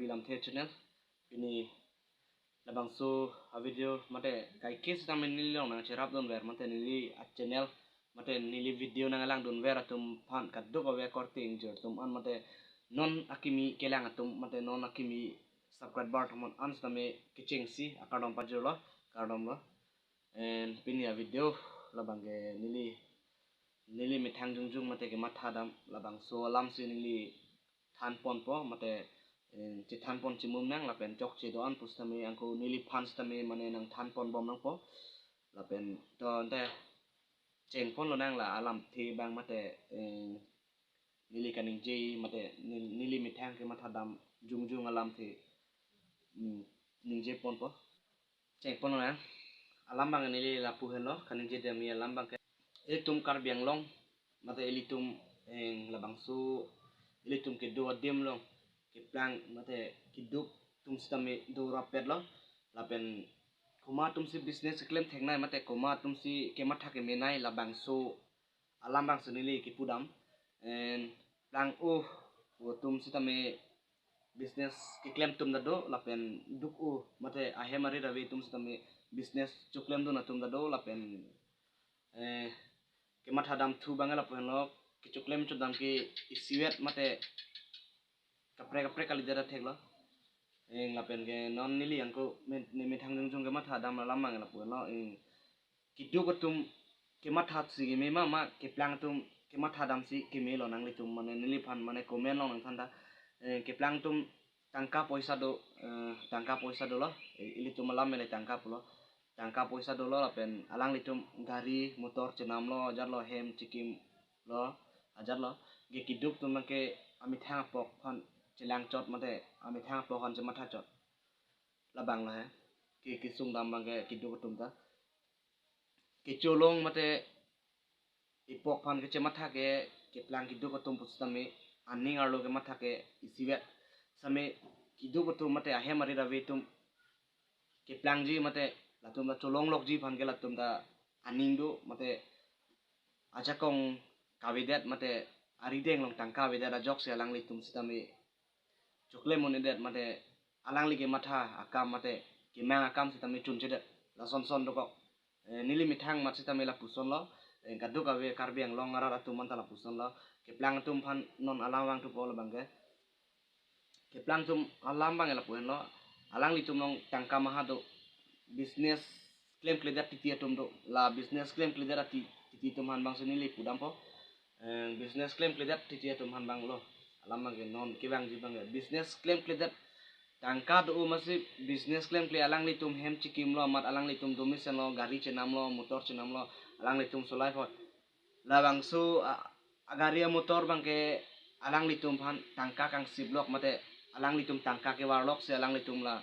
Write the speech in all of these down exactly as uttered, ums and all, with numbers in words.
Lamthe channel. Pini labangso a video mate kaike sitame neli along nangcherapdunver mate neli a channel mate neli video nanglangdunver atum aphan kadokave korte ingjir atum an mate non akimi kelang atum mate non akimi subscriber atum an sitame kechengsi akardom pajirlo, kardomlo. And pini a video labangke neli neli methang jongjong mate kematha dam labangso alamsi neli thanponpo mate, eh, chethanpon chimum nang lapen chokche do-an pusitame angko neliphan sitame mane nangthanponbom nangpo. Lapen to ante chengponlonang la alamthe abang mate, eh, neli kaningje mate nel-, neli methang kematha dam jongjong alamthe, mm, ningjeponpo. Chengponlonang. Alam abang neli lapu henlo, kaningje dam alam abangke ilitum Karbi Anglong mate ilitum, eh, labangso ilitum kedo adim along keplang mate keduk atum sitame dorapetlo. Lapen komat atumsi business keklem theknei mate komat atumsi kematha kemenei labangso alam abangsi neli kipudam. And plang-o atum sitame business keklem atum ta do lapen duk-o mate ahem arit ave atum sitame business choklemdun atum ta do lapen, eh, kematha damthu abang lapu henlo, kechoklem chodam ke isivet mate kaprek kaprek kalidet theklo. Eng lapen ke non neli angko me-, ne methang jongjong kematha dam alam abang lapu henlo, eng keduk atum kematha si keme ma ma keplang atum kematha damsi kemelo nanglitum mane neliphan mane comment along nangthan ta. Eh, keplang atum tangka poisa do, eh, tangka poisa dolo. Eh, ilitum alam mele tangka pulo. Tangka poisa dolo lapen alanglitum gari motor chenamlo ajatlo hem chekimlo ajatlo. Ke keduk atum ke amethang apok aphan chelangchot mate amethang apok aphan chemathachot. Labanglo he. Ke kesung dam abangke keduk atum ta kecholong mate ipok aphan kechematha ke keplang keduk atum pusitame aning arlo kematha ke isivet. Sitame keduk atum mate ahem arit ave atum keplangji mate latum ta cholonglokji aphan ke latum ta aning do mate ajakong kavedet mate arideng along tangka avedet ajoksi alanglitum sitame choklem un-edet mate alangli kematha akam mate kemang akam sitame chunchedet. Lasonson dokok. Eh, neli methang amat sitame lapusonlo. Eh, kadokave Karbi Anglong arat atum anta lapusonlo. Keplang atum aphan non alam vangthupo labangke. Keplang atum alam abang lapu henlo. Alanglitum along tangka maha do. Business klemkledet titi atum do. La business klemkledet ati titi atum aphan abangsi neli pudampo. Eh, business klemkledet titi atum aphan abanglo. Alam abangke non kevangji abangke business klemkledet tangka do amatsi business klemkle alanglitum hem chekimlo amat alanglitum domisenlo gari chenamlo motor chenamlo alanglitum solai apot. Labangso a, agari amotor abangke alanglitum aphan tangka kangsiplok mate alanglitum tangka kevarloksi alanglitum la,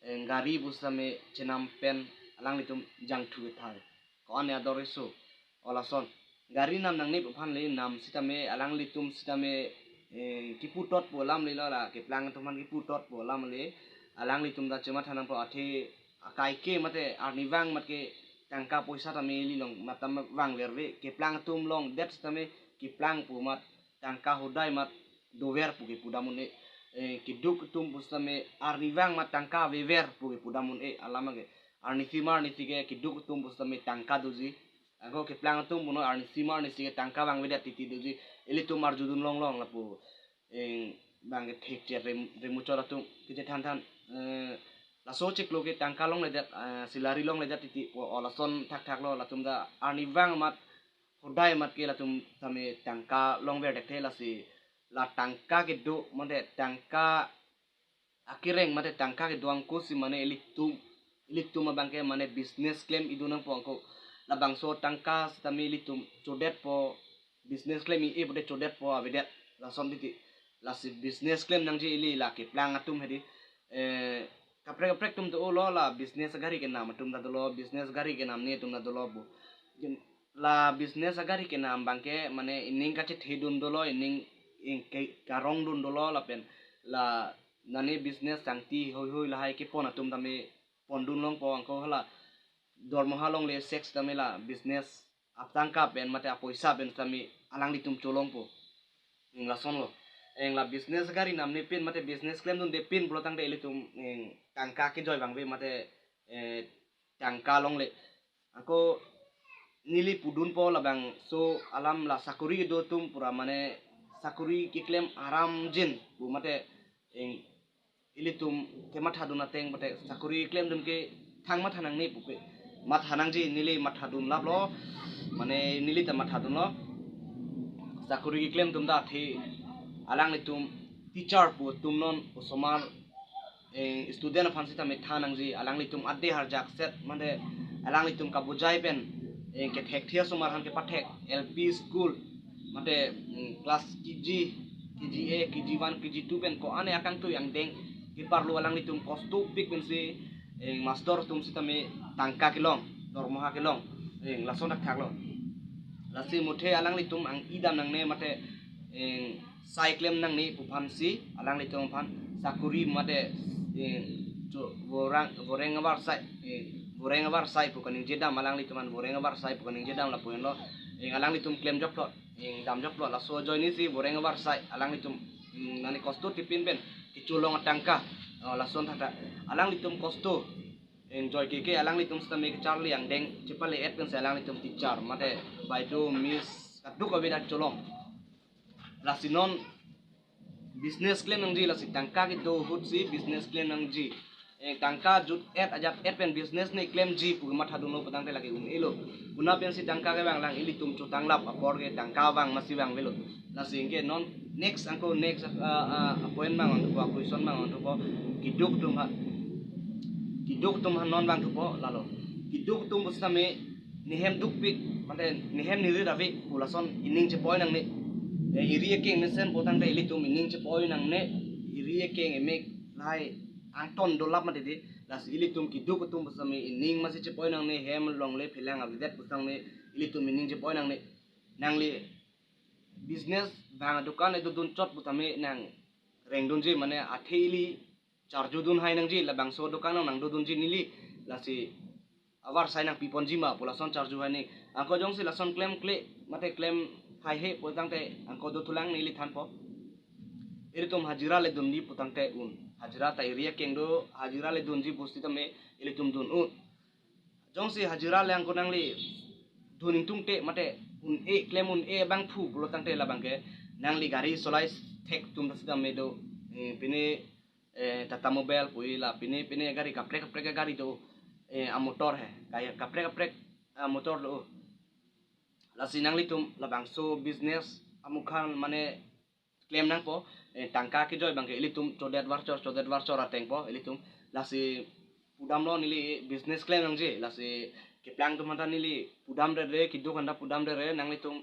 eh, gari pusitame chenam pen alanglitum jangthu kethai. Ko-an ador iso. O lason. Gari nam nangnep aphan le nam sitame alanglitum sitame, eh, kiputot pu alam lelo la keplang atum aphan kiputot pu alam le alanglitum ta chematha nangpo athe akaike mate arnivang mat ke tangka poisa tame ili along matam vangverve keplang atum along det sitame keplang pu amat tangka hodai amat dover pu kepudam un-e, eh, keduk atum pusitame arnivang amat tangka avever pu kepudam un-e alam abangke arnisi ma arnisi ke keduk atum pusitame tangka doji. Angko keplang atum punon arnisi ma arnisi ke tangka vangvedet titi doji. Ilitum arjudun longlong lapu. Eng abangke thekche rem-, remuchot atum kechethan than. Eh, laso chiklo ke tangka longledet, eh, salary longledet titi pu o lason thakthaklo latum ta arnivang amat hodai amat ke latum tame tangka longver dekthe lasi la tangka kedo mate tangka akereng mate tangka kedo angkosi mane ilitum ilitum abangke mane business klem idun nangpo angko labangso tangka sitame ilitum chodetpo business klem i-e pute chodetpo avedet lason titi lasi business klem nangji ili la keplang atum hedi, eh, kaprek kaprek atum dolo la business agari kenam atum ta dolo business gari kenamne atum ta dolo pu. Jin la business agari kenam abangke mane ining kachethedun dolo ining ing ke karongdun dolo lapen la nane business sangti hoi hoi lahai kepon atum tame pondun longpo angko hala dormoha longle sex tame la business atangka pen mate apoisa pen tame alanglitum cholongpo. Ning lasonlo. Eng la business gari namne pin mate business klemdunde pin pulo tangte ilitum eng tangka kejoi abang ave mate eh, tangka longle. Ako neli pudunpo labangso alam la sakori kedo atum pura mane sakori keklem aram jin pu mate eng ilitum kemathadun ateng mate sakori klemdun ke thang matha nangne puke. Matha nangji neli mathadun laplo. Mane neli ta mathadunlo. Sakori keklem atum ta athe alanglitum teacher pu atum non osomar eh, student aphan sitame than nangji alanglitum ade harjak set mate alanglitum kabujai pen eh, kethek thi asomar aphan kepathek L P school mate mm, class K G, K G A, K G one, K G two pen ko-an akangtui angdeng keparlo alanglitum kostopik pensi eh, master atum sitame tangka kelong, dormoha kelong, eh, lason thakthaklo. Lasi muthe alanglitum ang-idam nangne mate eh, sai klem nangne pu aphansi alanglitum aphan sakori mate eh, cho- vorang voreng avarsai eh, voreng avarsai pu kaningje dam alanglitum aphan voreng avarsai pu kaningje dam lapu henlo. Eh, alanglitum klemjoklo, eh, damjoklo laso ajoinesi voreng avarsai alanglitum mm, nani kosto tipin pen kecholong atangka oh, lason thakthak alanglitum kosto enjoy keke alanglitum sitame kecharli angdeng chepale-et pensi alanglitum teacher mate baido miss kaduk kave dak cholong. Lasi non business klem nangji lasi tangka kedo ahutsi business klem nangji. Eh, tangka jut-et ajat-et pen business ne klemji pu kemathadunlo pu tangte lake un-elo. Puna pensi tangka kevang lang ilitum chotanglap apor ke tangka vang masi vang avelo. Lasi anke non next angko next ah, ah, apoint abang ongthupo, question abang ongthupo. Keduk atum ha. Keduk atum ha non abang thupo lalo. Keduk atum pusitame nehem dukpik mate nehem nerit ave pu lason ining chepoi nangne. Eh, eri akeng mesen pu tangte ilitum ining chepoi nangne. Eri akeng emek lahai angton dolap mate de. Lasi ilitum keduk atum pusitame ining masi chepoi nangne hem longle phelang avedet pusitame ilitum ining chepoi nangne. Nangli business bang adukan edodun chot putame nang rengdunji mane athe ili charjudun hai nangji labangso adukan nang nangdodunji neli lasi avarsai nangpiponji ma pu lason charju hai ni. Angko jongsi lason klemkle mate klem haihe pu tangte angko dothulang neli thanpo. Ilitum hajira le dunji pu tangte un. Hajira ta eri akeng do hajira le dunji pusitame ilitum dun un. Jongsi hajira le angko nangli dun ingtungte mate un-e klem un-e abang phu pulo tangte labang ke nangli gari solai thek atum ta sitame do eh, pine eh, Tata Mobile pu la pine pine gari kaprek kaprek gari do eh, amotor he kaya kaprek kaprek amotor do. Lasi nanglitum labangso business amukhan mane klem nangpo eh, tangka kejoi abang ke ilitum chodet varchor chodet varchor atengpo ilitum lasi pudamlo neli business klem nangji lasi keplang atum aphan ta neli pudam rere keduk aphan ta pudam rere nanglitum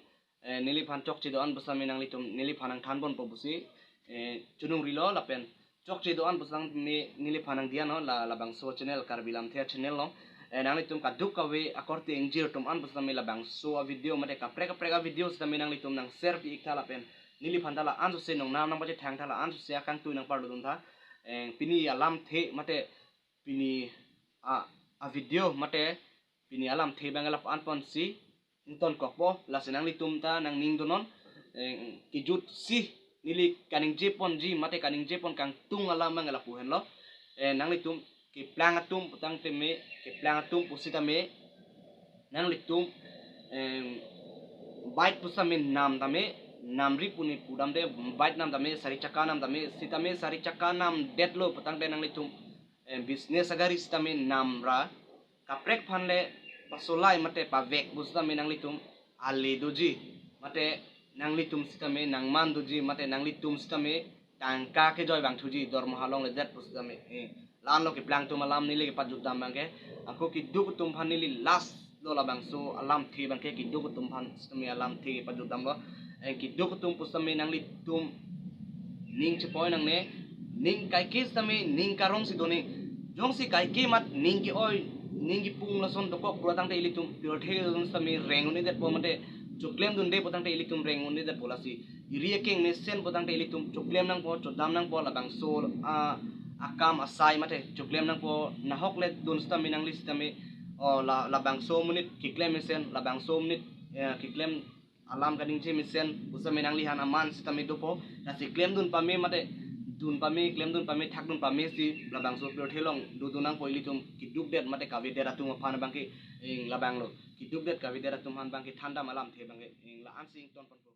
eh, neliphan chokche do-an pusitame nanglitum neliphan nangthanponpo pusi eh, chonungrilo lapen chokche do-an pusitame neliphan nangdiya no la labangso channel Karbi Lamthe channel lo. Eh, nanglitum kaduk kave akorte ingjir atum an pusitame labangso avideo mate kaprek kaprek avideo sitame nanglitum nang share pi-iktha lapen neliphan ta la-an sose nongnam nangpachethangtha la-an sose akangtui nangparlodun tha. Eh, pini alamthe mate pini a, avideo mate pini alamthe abang lapu-an ponsi ingtonkokpo lasi nanglitum ta nangning donon eh, kejutsi neli kaningjeponji mate kaningjepon kangtung alam abang lapu henlo. Eh, nanglitum keplang atum putangteme keplang atum pusitame nanglitum em, bike pusitame nam tame namri pu ne pudamde bike nam tame sari chakka nam tame sitame sari chakka namdetlo putangte nanglitum em, business agari sitame namra kaprek aphan le pasolai mate pavek pusitame nanglitum ale doji mate nanglitum sitame nangman doji mate nanglitum sitame tangka kejoi abang thuji dormoha longledet pusitame eh, la-anlo keplang atum alam neli kepajutdam abang ke ako keduk atum aphan neli last lo labangso alamthe abang ke keduk atum aphan sitame alamthe kepajutdamlo eh, keduk atum pusitame nanglitum ning chepoi nangne ning kaike sitame ning karong si done jongsi kaike mat ning ke-oi ning kepung lason dokok pura tangte ilitum pirthe sitame reng un-edetpo mate choklem dunde putangte ilitum reng un-edetpo lasi eri akeng mesen putangte ilitum choklem nangpo chodam nangpo labangso a akam asai mate choklem nangpo nahok le dun sitame nangli sitame o la labangso monit keklem mesen labangso monit eh, keklem alam kaningje mesen pusitame nangliphan aman sitame dopo. Lasi klemdun pame mate dun pame, klemdun pame, thakdun pame si labangso pirthe along dodun nangpo. Ilitum kedukdet mate kavedet atum aphan abangke, ing, labanglo. Kedukdet kavedet atum aphan abangke thandam alamthe abangke, ing, la-an si ingtonponpo.